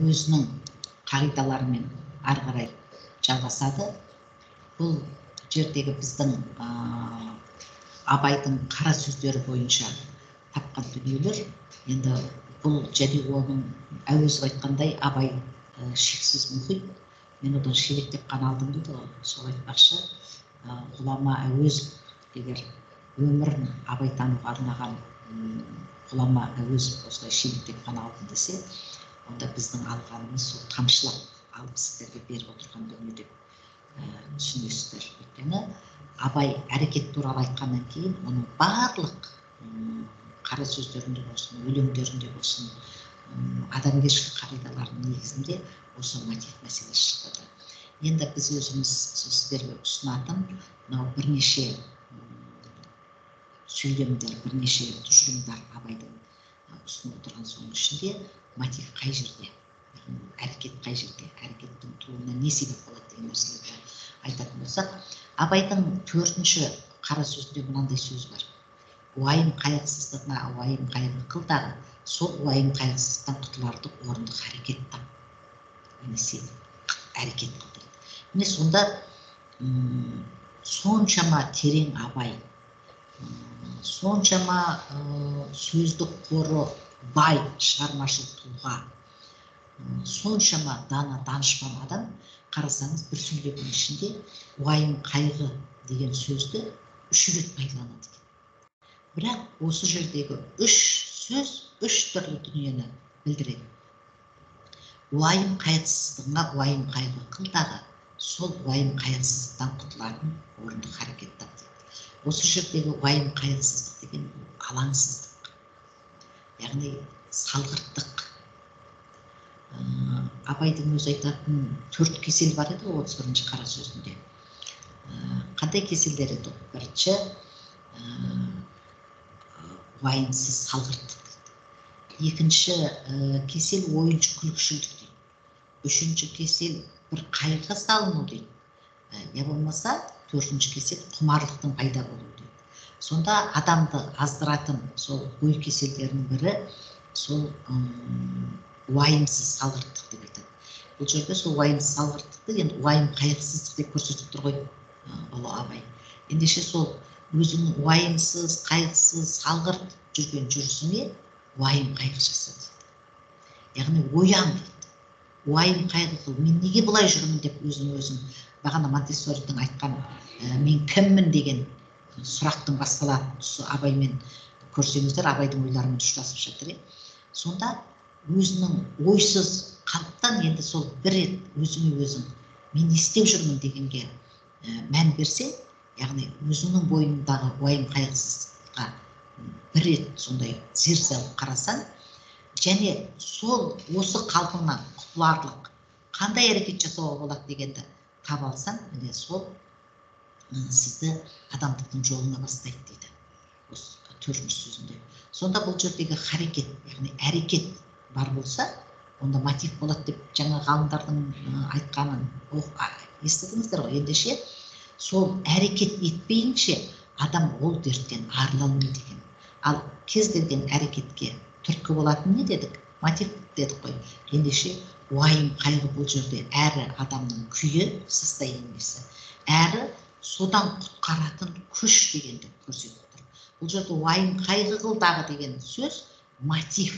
Өзінің қағидаларымен ары қарай жалғасады. Бұл жердегі біздің Абайдың қара сөздері бойынша тапқан дүниелер. Енді бұл және оның Әуезов айтқандай, Абай шексіз мұхит, мен одан шелектеп қана алдым дейді ғой. Сол айтпақшы, ғұлама Әуезов, егер өмірін Абайтануға арнаған ғұлама Әуезов осылай шелектеп қана алдым десе, онда біздің алғанымыз сол тамшылап алып сіздерге беріп отырған дүние деп түсінесіздер. Өйткені Абай әрекет туралы айтқаннан кейін оның барлық қара сөздерінде болсын, өлеңдерінде болсын, адамгершілік қағидаларының негізінде осы мотив мәселесі шығады. Енді біз өзіміз сіздерге ұсынатын мынау бірнеше сөйлемдер, бірнеше тұжырымдар Абайдың ұсынып отырған, соның ішінде мотив қай жерде, яғни әрекет қай жерде, әрекеттің тууына не себеп болады деген нәрселерді айтатын болсақ, Абайдың төртінші қара сөзінде мынандай сөз бар: уайым қайғысыздығына уайым қайғы қыл дағы, сол уайым қайғысыздықтан құтыларлық орындық әрекет тап, немесе әрекет қыл дейді. Міне, сонда соншама терең Абай, соншама сөздік қоры бай шығармашыл тұлға, соншама дана данышпан адам, қарасаңыз, бір сөйлемнің ішінде уайым қайғы деген сөзді үш рет пайдаланады екен. Бірақ осы жердегі үш сөз үш түрлі дүниені білдіреді. Уайым қайғысыздығыңа уайым қайғы қыл дағы, сол уайым қайғысыздықтан құтылатын орындық әрекет тап дейді. Осы жердегі уайым қайғысыздық деген алаңсыздық, яғни салғырттық. Абайдың өзі айтатын төрт кесел бар еді ғой 31-ші қара сөзінде. Қандай кеселдер еді? Бірінші, уайымсыз салғырттық дейді. Екінші кесел ойыншы күлкішілдік дейді. Үшінші кесел бір қайғыға салыну дейді. Я болмаса төртінші кесел құмарлықтың пайда болуы дейді. Сонда адамды аздыратын сол ой кеселдерінің бірі сол уайымсыз салғырттық деп айтады. Бұл жерде сол уайымсыз салғырттықты енді уайым қайғысыздық деп көрсетіп тұр ғой ұлы Абай. Ендеше сол өзіңнің уайымсыз, қайғысыз, салғырт жүрген жүрісіңе уайым қайғы жаса дейді. Яғни оян дейді. Уайым қайғы қыл. Мен неге бұлай жүрмін деп өзің өзің бағана Монтессоридің айтқан мен кіммін деген сұрақтың басталатын тұсы Абаймен көрсеңіздер, Абайдың ойларымен ұштасып жатыр. Сонда өзінің ойсыз қалыптан енді сол бір рет өзіңе өзің мен не істеп жүрмін дегенге мән берсең, яғни өзіңнің бойыңдағы уайым қайғысыздыққа бір рет сондай зер салып қарасаң, және сол осы қалпыңнан құтыларлық қандай әрекет жасауға болады дегенді таба алсаң, міне сол сізді адамдықтың жолына бастайды дейді осы төртінші сөзінде. Сонда бұл жердегі харекет, яғни әрекет бар болса, онда мотив болады деп жаңа ғалымдардың айтқанын естідіңіздер ғой. Ендеше сол әрекет етпейінше адам ол дерттен арыла алмайды екен. Ал кез келген әрекетке түрткі болатын не дедік? Мотив дедік қой. Ендеше уайым қайғы бұл жерде әрі адамның күйі, состояниесі, әрі содан құтқаратын күш дегенді көрсетіп тұр. Бұл жерде уайым қайғы қыл дағы деген сөз мотив,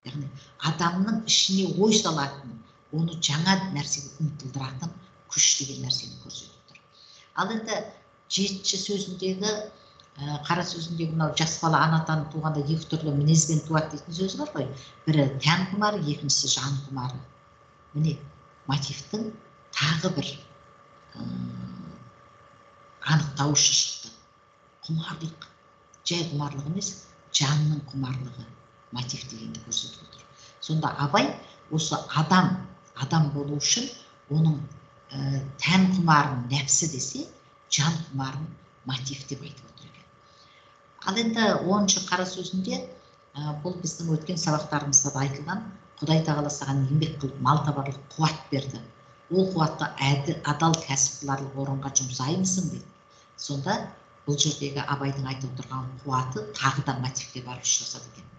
яғни адамның ішіне ой салатын, оны жаңа нәрсеге ұмтылдыратын күш деген нәрсені көрсетіп тұр. Ал енді жетінші сөзіндегі, қара сөзіндегі мынау жас бала ана атаны туғанда екі түрлі мінезбен туады дейтін сөзі бар ғой. Бірі тән құмары, екіншісі жан құмары. Міне, мотивтің тағы бір анықтауышы шықты. Құмарлық, жай құмарлық емес, жанның құмарлығы мотив дегенді көрсетіп отыр. Сонда Абай осы адам болу үшін оның тән құмарын нәпсі десе, жан құмарын мотив деп айтып отыр екен. Ал енді 10-шы қара сөзінде, бұл біздің өткен сабақтарымызда да айтылған, Құдай тағала саған еңбек қылып мал табарлық қуат берді. Ол қуатты адал кәсіп қыларлық орынға жұмсаймысың дейді. Сонда бұл жердегі Абайдың айтып отырған қуаты тағы да мотивке барып ұшырасады екен.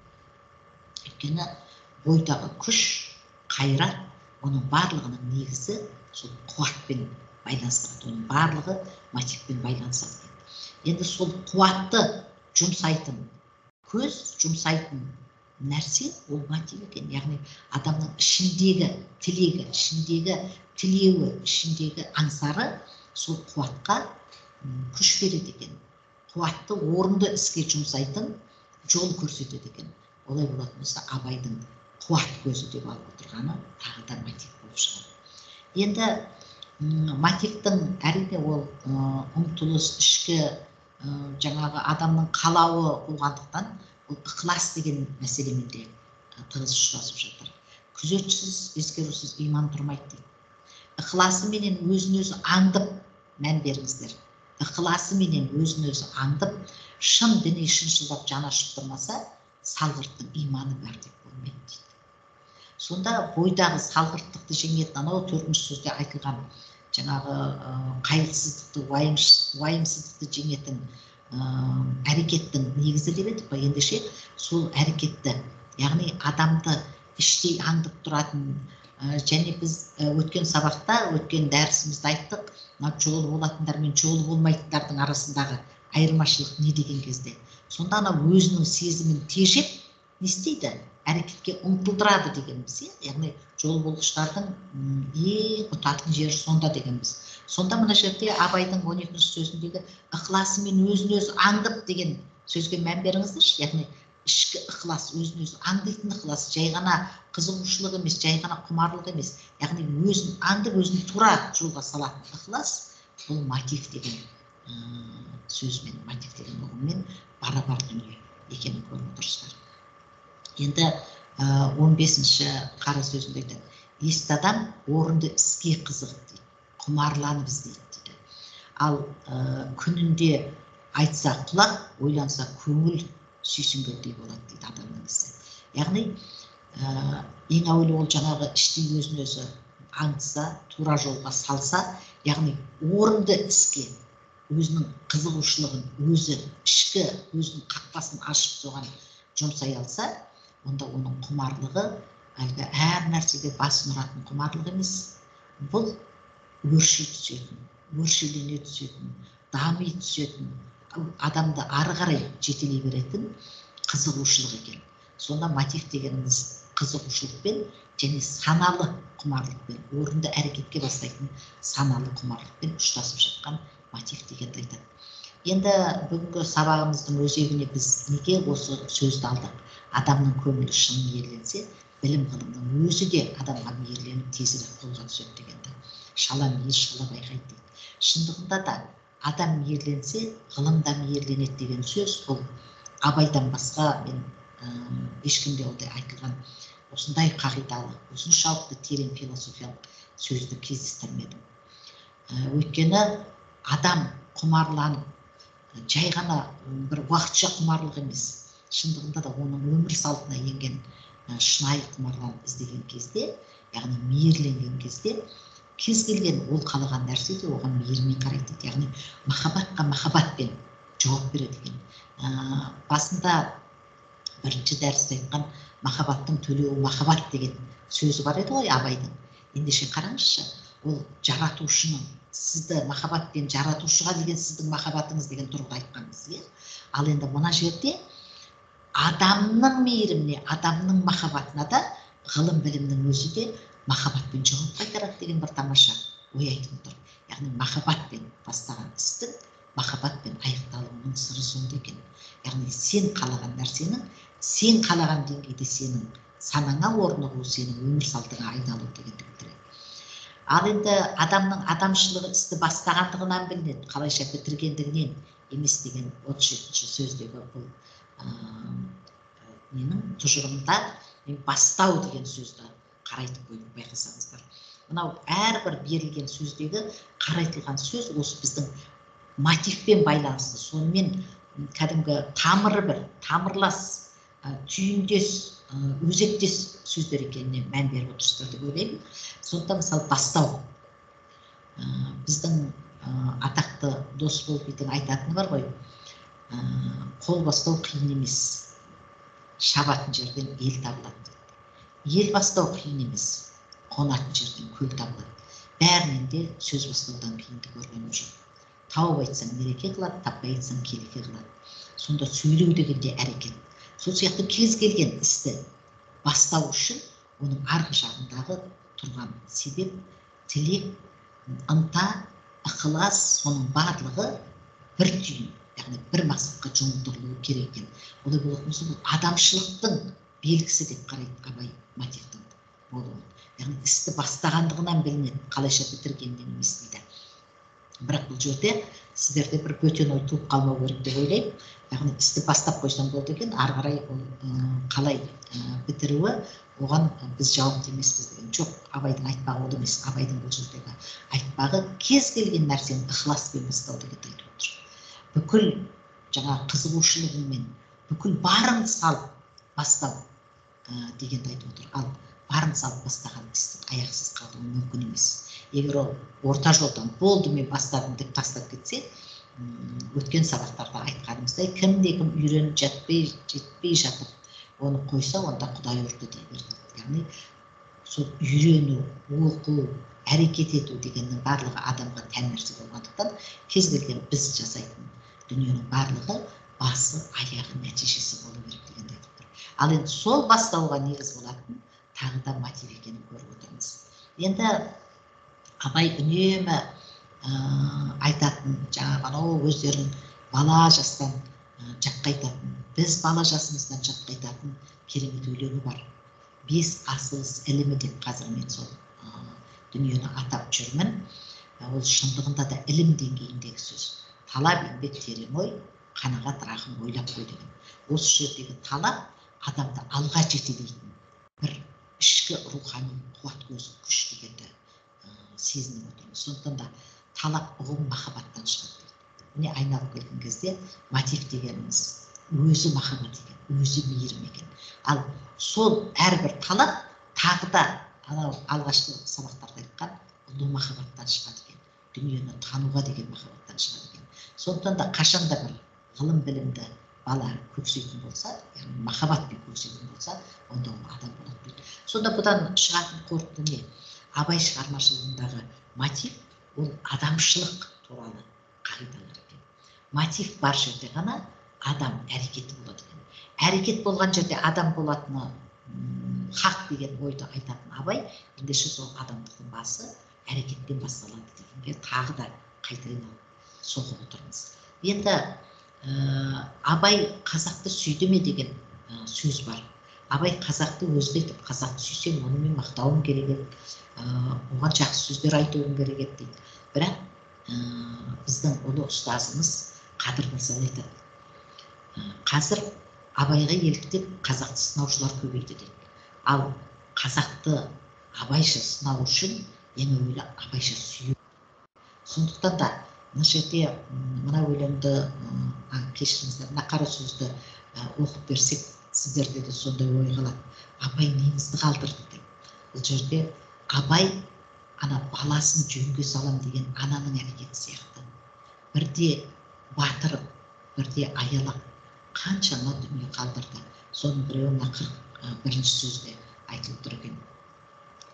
Өйткені бойдағы күш, қайрат, оның барлығының негізі сол қуатпен байланыстырады, оның барлығы мотивпен байланысады. Енді сол қуатты жұмсайтын көз, жұмсайтын нәрсе ол мотив екен. Яғни адамның ішіндегі тілегі, ішіндегі тілеуі, ішіндегі аңсары сол қуатқа күш береді екен. Қуатты орынды іске жұмсайтын жол көрсетеді екен. Олай болатын болса, Абайдың қуат көзі деп алып отырғаны тағы да мотив болып шығады. Енді мотивтің әрине ол ұмтылыс, ішкі жаңағы адамның қалауы болғандықтан ол ықылас деген мәселемен де тығыз ұштасып жатыр. Күзетшісіз, ескерусіз иман тұрмайды дейді. Ықыласыменен өзін өзі аңдып, мән беріңіздер, ықыласыменен өзін өзі аңдып, шын діни шыншылдап жаны ашып тұрмаса, салғырттың иманы бар деп болмайды дейді. Сонда бойдағы салғырттықты жеңетін анау төртінші сөзде айтылған жаңағы қайғысыздықты, уайымсыздықты жеңетін әрекеттің негізі деп едік қой. Ендеше сол әрекетті, яғни адамды іштей аңдып тұратын, және біз өткен сабақта, өткен дәрісімізде айттық, мына жолы болатындар мен жолы болмайтындардың арасындағы айырмашылық не деген кезде, сонда ана өзінің сезімін тежеп не істейді, әрекетке ұмтылдырады дегенбіз, иә? Яғни жол болғыштардың ең ұтатын жері сонда дегенбіз. Сонда мына жерде Абайдың 12-ші сөзіндегі ықыласымен өзін өзі аңдып деген сөзге мән беріңіздерші. Яғни ішкі ықылас, өзін өзі аңдитын ықылас, жай ғана қызығушылық емес, жай ғана құмарлық емес, яғни өзін аңдып, өзін тура жолға салатын ықылас, бұл мотив деген сөзбен, мотив деген ұғыммен барабар дүние екенін көріп отырсыздар. Енді 15-ші қара сөзінде айтады, есті адам орынды іске қызығып дейді, құмарланып іздейді дейді. Ал күнінде айтса құлақ, ойланса көңіл сүйсінгендей болады дейді адамның ісі. Яғни ең әуелі ол жаңағы іштей өзін өзі аңдыса, тура жолға салса, яғни орынды іске өзінің қызығушылығын, өзі ішкі өзінің қақпасын ашып соған жұмсай алса, онда оның құмарлығы әлгі әр нәрсеге басын ұратын құмарлық емес, бұл өрши түсетін, өршелене түсетін, дами түсетін, адамды ары қарай жетелей беретін қызығушылық екен. Сонда мотив дегеніміз қызығушылықпен және саналы құмарлықпен, орынды әрекетке бастайтын саналы құмарлықпен ұштасып жатқан мотив дегенді айтады. Енді бүгінгі сабағымыздың өзегіне біз неге осы сөзді алдық? Адамның көңілі шын мейірленсе, білім ғылымның өзі де адамға мейірленіп тезірек қолға түседі дегенді. Шала мейір шала байқайды дейді. Шындығында да адам мейірленсе, ғылым да мейірленеді деген сөз бұл Абайдан басқа мен ешкімде ондай айтылған осындай қағидалы, осыншалықты терең философиялық сөзді кездестірмедім. Өйткені адам құмарланып, жай ғана бір уақытша құмарлық емес, шындығында да оның өмір салтына енген шынайы құмарланып іздеген кезде, яғни мейірленген кезде, кез келген ол қалаған нәрсе де оған мейірмен қарайды дейді. Яғни махаббатқа махаббатпен жауап береді екен. Басында бірінші дәрісте айтқан махаббаттың төлеуі махаббат деген сөзі бар еді ғой Абайдың. Ендеше қараңызшы, ол жаратушының, сізді махаббатпен жаратушыға деген сіздің махаббатыңыз деген тұрғыда айтқанбыз, иә? Ал енді мына жерде адамның мейіріміне, адамның махаббатына да ғылым білімнің өзі де махаббатпен жауап қайтарады деген бір тамаша ой айтып отыр. Яғни махаббатпен бастаған істің махаббатпен аяқталуының сыры сонда екен. Яғни сен қалаған нәрсенің, сен қалаған деңгейде сенің санаңа орнығу, сенің өмір салтыңа айналу дегенді білдіреді. Ал енді адамның адамшылығы істі бастағандығынан білінеді, қалайша бітіргендігінен емес деген 37-ші сөздегі бұл ненің тұжырымда мен бастау деген сөзді қарайтып қойдым, байқасаңыздар. Мынау әрбір берілген сөздегі қарайтылған сөз осы біздің мотивпен байланысты, сонымен кәдімгі тамыры бір, тамырлас, түйіндес, өзектес сөздер екеніне мән беріп отырсыздар деп ойлаймын. Сондықтан мысалы бастау, біздің атақты Досбол бидің айтатыны бар ғой, қол бастау қиын емес, шабатын жерден ел табылады дейді. Ел бастау қиын емес, Қонатын жерден көл табылады. Бәрінен де сөз бастаудан кейінді көргенім жоқ. Тауып айтсаң мереке қылады, таппай айтсаң келеке қылады. Сонда сөйлеу деген де әрекет. Сол сияқты кез келген істі бастау үшін оның арғы жағындағы тұрған себеп, тілек, ынта, ықылас, соның барлығы бір түйін, яғни бір мақсатқа жұмылдырылуы керек екен. Олай болатын болса, бұл адамшылықтың белгісі деп қарайды Абай мотивтің болуын. Яғни істі бастағандығынан білінеді, қалайша бітіргенінен емес дейді. Бірақ бұл жерде сіздерде бір бөтен ой туып қалмау керек деп ойлаймын. Яғни істі бастап қойсаң болды екен, ары қарай ол қалай бітіруі, оған біз жауапты емеспіз деген жоқ. Абайдың айтпағы ол емес. Абайдың бұл жердегі айтпағы кез келген нәрсені ықыласпен бастау дегенді айтып отыр. Бүкіл жаңа қызығушылығыңмен, бүкіл барыңды салып бастау дегенді айтып отыр. Ал барын салып бастаған істің аяқсыз қалуы мүмкін емес. Егер ол орта жолдан болды мен бастадым деп тастап кетсе, өткен сабақтарда айтқанымыздай, кімде-кім үйреніп жетпей жатып оны қойса, онда Құдай ұрды дей берді. Яғни сол үйрену, оқу, әрекет ету дегеннің барлығы адамға тән нәрсе болғандықтан, кез келген біз жасайтын дүниенің барлығы басы, аяғы, нәтижесі болу керек дегенді айтып тұр. Ал енді сол бастауға негіз болатын тағы да мотив екенін көріп отырмыз. Енді Абай үнемі айтатын, жаңағы анау өздерін бала жастан жатқа айтатын, біз бала жасымыздан жатқа айтатын керемет өлеңі бар. Бес асығыс ілімі деп қазір мен сол дүниені атап жүрмін. Ол шындығында да ілім деңгейіндегі сөз. Талап еңбек терең ой, қанағат рахым ойлап қой деген. Осы жердегі талап адамды алға жетелейтін бір ішкі рухани қуат көзі күш дегенді сезініп отырмыз. Сондықтан да талап ұғым махаббаттан шығады дейді. Міне айналып келген кезде мотив дегеніміз өзі махаббат екен, өзі мейірім екен. Ал сол әрбір талап тағы да анау алғашқы сабақтарда айтқан ұлы махаббаттан шығады екен, дүниені тануға деген махаббаттан шығады екен. Сондықтан да қашанда бір ғылым білімді бала көксейтін болса, яғни махаббатпен көксейтін болса, онда ол адам болады дейді. Сонда бұдан шығатын қорытынды не? Абай шығармашылығындағы мотив ол адамшылық туралы қағидалар екен. Мотив бар жерде ғана адам әрекеті болады екен. Әрекет болған жерде адам болатыны хақ деген ойды айтатын Абай, ендеше сол адамдықтың басы әрекеттен басталады дегенге тағы да қайта айналып соғып отырмыз. Енді Абай қазақты сүйді ме деген сөз бар. Абай қазақты өзі айтып, қазақты сүйсем, оны мен мақтауым керек еді, оған жақсы сөздер айтуым керек еді дейді. Бірақ біздің ұлы ұстазымыз Қадыр Мырза айтады, қазір Абайға еліктеп қазақты сынаушылар көбейді дейді. Ал қазақты Абайша сынау үшін ең әуелі Абайша сүю. Сондықтан да мына жерде мына өлеңді, кешіріңіздер, мына қара сөзді оқып берсек, сіздерде де сондай ой қалады. Абай немізді қалдырды деп. Бұл жерде Абай ана баласын жөнге салам деген ананың әрекеті сияқты. Бірде батырып, бірде аялап қаншама дүние қалдырды. Соның біреуі мына 41-ші сөзде айтылып тұр екен.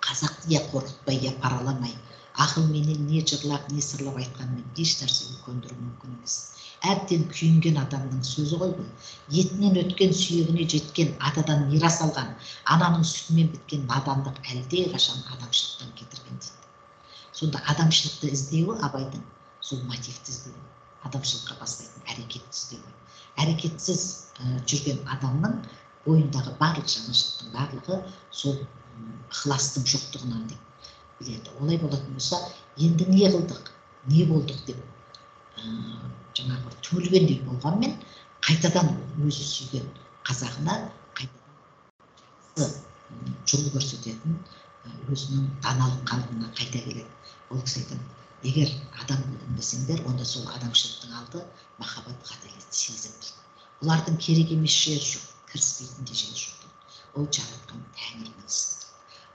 Қазақты я қорқытпай, я параламай, ақылменен не жырлап, не сырлап айтқанмен еш нәрсеге көндіру мүмкін емес. Әбден күйінген адамның сөзі ғой бұл. Етінен өткен, сүйегіне жеткен, атадан мирас алған, ананың сүтімен біткен надандық әлдеқашан адамшылықтан кетірген дейді. Сонда адамшылықты іздеуі Абайдың сол мотивті іздеуі, адамшылыққа бастайтын әрекетті іздеуі. Әрекетсіз жүрген адамның бойындағы барлық жаңашылдықтың барлығы сол ықыластың жоқтығынан деп біледі. Олай болатын болса, енді не қылдық, не болдық деп жаңағы түңілгендей болғанмен, қайтадан өзі сүйген қазағына қайтадан жол көрсететін өзінің даналық қалпына қайта келеді. Ол кісі айтады, егер адам болғым десеңдер, онда сол адамшылықтың алды махаббат, ғаділет, сезім дейді. Бұлардың керек емес жері жоқ, кіріспейтін де жері жоқ дейді. Ол жаратқан тәңірінің ісі.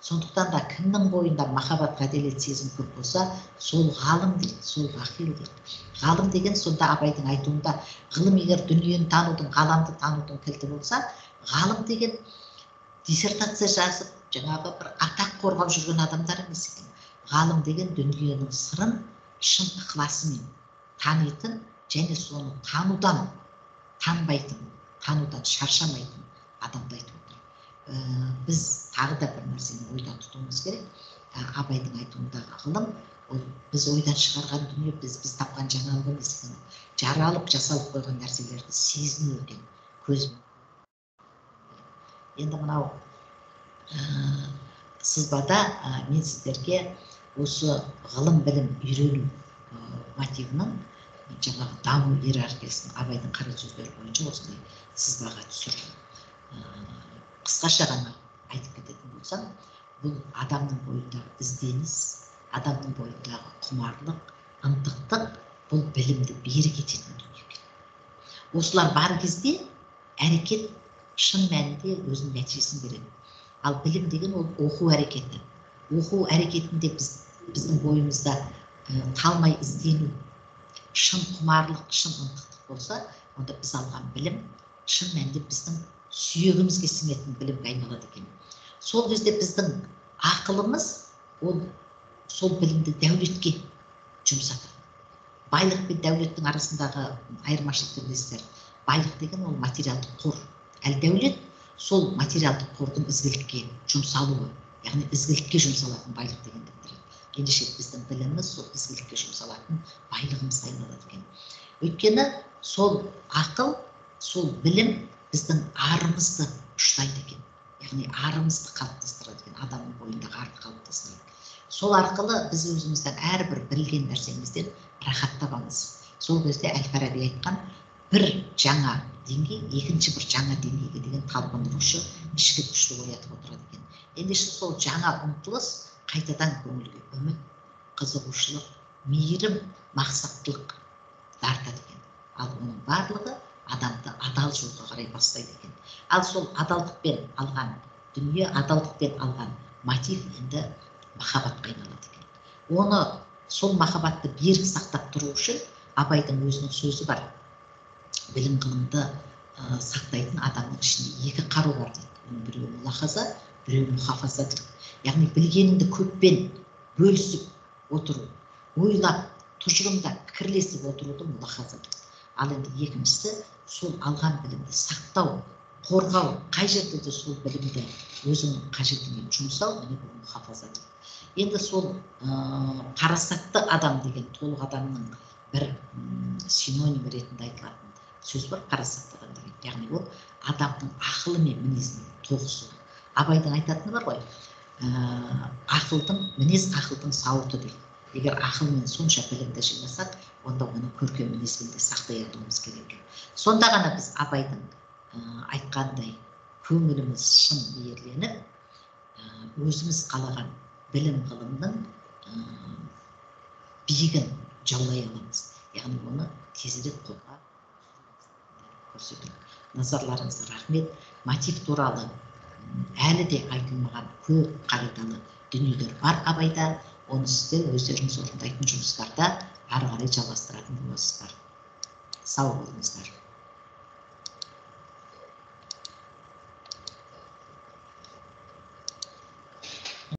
Сондықтан да кімнің бойында махаббат, ғаділет, сезім көп болса, сол ғалым дейді, сол ғақил дейді. Ғалым деген сонда Абайдың айтуында, ғылым егер дүниені танудың, ғаламды танудың кілті болса, ғалым деген Диссертация жазып, жаңағы бір атақ қорғап жүрген адамдар емес екен. Ғалым деген дүниенің сырын шын ықыласымен танитын және соны танудан танбайтын, танудан шаршамайтын адамды айтып отыр. Біз тағы да бір нәрсені ойда тұтуымыз керек. Абайдың айтуындағы ғылым ол біз ойдан шығарған дүние, біз тапқан жаңалық емес екен. Жаралып, жасалып қойған нәрселерді сезіну екен көз. Енді мынау сызбада мен сіздерге осы ғылым білім үйрену мотивінің жаңағы даму иерархиясын Абайдың қара сөздері бойынша осындай сызбаға түсірдім. Қысқаша ғана айтып кететін болсам, бұл адамның бойындағы ізденіс, адамның бойындағы құмарлық, ынтықтық, бұл білімді берік ететін дүние екен. Осылар бар кезде әрекет шын мәнінде өзінің нәтижесін береді. Ал білім деген ол оқу әрекеті. Оқу әрекетінде біздің бойымызда талмай іздену, шын құмарлық, шын ынтықтық болса, онда біз алған білім шын мәнінде біздің сүйегімізге сіңетін білімге айналады екен. Сол кезде біздің ақылымыз ол сол білімді дәулетке жұмсатады. Байлық пен дәулеттің арасындағы айырмашылықты білесіздер. Байлық деген ол материалдық қор. Ал дәулет сол материалдық қордың ізгілікке жұмсалуы, яғни ізгілікке жұмсалатын байлық дегенді білдіреді. Ендеше біздің біліміміз сол ізгілікке жұмсалатын байлығымызға айналады екен. Өйткені сол ақыл, сол білім біздің арымызды ұштайды екен. Яғни арымызды қалыптастырады екен, адамның бойындағы арды қалыптастырады. Сол арқылы біз өзіміздің әрбір білген нәрсемізден рахат табамыз. Сол кезде Әл-Фараби айтқан бір жаңа деңгей, екінші бір жаңа деңгейге деген талпындырушы ішкі күшті оятып отырады екен. Ендеше сол жаңа ұмтылыс қайтадан көңілге үміт, қызығушылық, мейірім, мақсаттылық тартады екен. Ал оның барлығы адамды адал жолға қарай бастайды екен. Ал сол адалдықпен алған дүние, адалдықпен алған мотив енді махаббатқа айналады екен. Оны сол махаббатты берік сақтап тұру үшін Абайдың өзінің сөзі бар. Білім ғылымды сақтайтын адамның ішінде екі қару бар дейді. Оның біреуі мұлахаза, біреуі мұхафаза дейді. Яғни білгеніңді көппен бөлісіп отыру, ойлап, тұжырымдап, пікірлесіп отыруды мұлахаза дейді. Ал енді екіншісі сол алған білімді сақтау, қорғау, қай жерде де сол білімді өзіңнің қажетіңе жұмсау, міне бұл мұхафаза дейді. Енді сол парасатты адам деген толық адамның бір синоним ретінде айтылатын сөз бар, парасатты адам деген. Яғни ол адамның ақылы мен мінезінің тоғысуы. Абайдың айтатыны бар ғой, ақылдың, мінез ақылдың сауыты дейді. Егер ақылмен сонша білімді жинасақ, онда оны көркем мінезбен де сақтай алуымыз керек екен. Сонда ғана біз Абайдың айтқандай көңіліміз шын мейірленіп, өзіміз қалаған білім ғылымның биігін жаулай аламыз. Яғни оны тезірек қолға көрсету. Назарларыңызға рахмет. Мотив туралы әлі де айтылмаған көп қағидалы дүниелер бар Абайда. Оны сіздер өздеріңіз орындайтын жұмыстарда ары қарай жалғастыратын боласыздар. Сау болыңыздар.